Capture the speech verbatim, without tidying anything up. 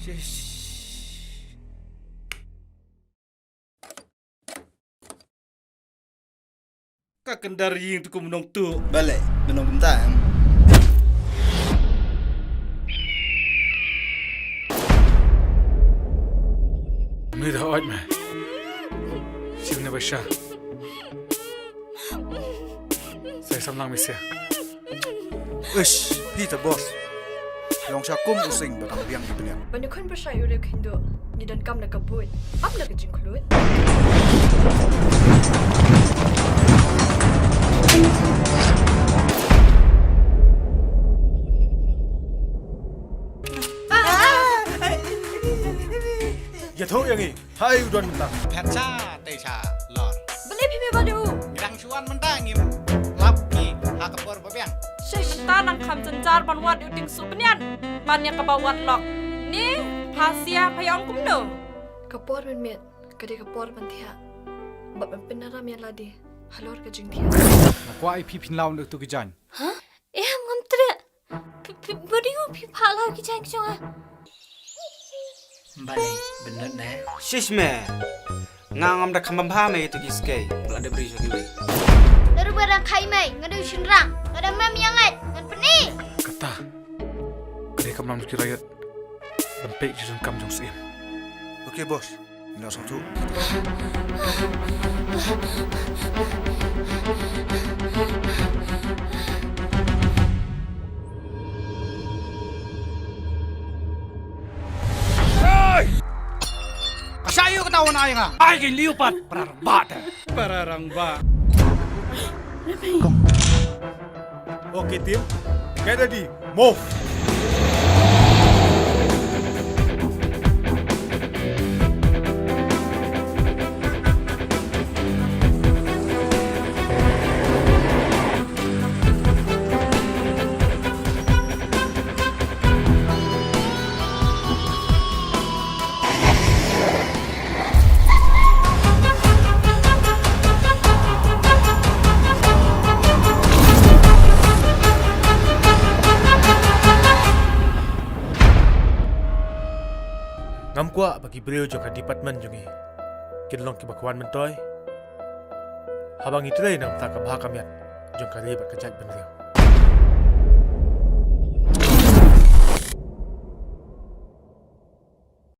Shish. Ka kyndar ïing tu kum nong tu. Balei, mynong kumta em? Ni da oj me. Sim ne ba sha. Sai sam lang mi sia. Ish, phi ta boss. Long sha kum u sing ba dang biang ki bniat. Ban ïa khun ba shai u riew khynduh, ngi donkam da ka buit, ym da ka jingkhlut. Ïathuh ïa ngi. Hai u don mynta. Phet sha, tei sha, lor. Balei phi me bad u? Ngi dang shu wan mynta ngim lap ngi ha ka por ba biang. Shish, mynta nang kham jynjar ban wad ïa u Tieng Suh Bnian. Ban ïa kaba wad lok. Ni, pha sia pha ïa ong kumno? Ka por mynmiet ka dei ka por ban thiah bad ban pynram ïa lade halor ka jingthiah. Nga kwah ïa phi phin law na utu ki jaiñ. Hah? Em, ngam treh. Phi, phi, ba dei u phi phah law ki jaiñ ki jong nga. Balei, bynnud ne? Shish me. Nga ngam da kham bha me ïa tu ki skei. Ba la dep ri sha kiwei. Naru ba dang khai mei, nga dei u shynrang. Nga dang mem ïa ngat, ngan pyni. Kata ka dei ka mlam ki raiot. Ban peit ki jingkam jong Syiem. Okay boss. Ngi la sngewthuh. Hey! Ka shah ïa kata wan ai nga. Ai ki liu pat para rangbah te. Para rangbah. Okay team, get ready, move. Ngam kwah ba ki briew jong ka department jong ngi kin long kiba kwah myntoi haba ngi trei na ka bynta ka bha ka miat jong ka ri bad ka jaitbynriew.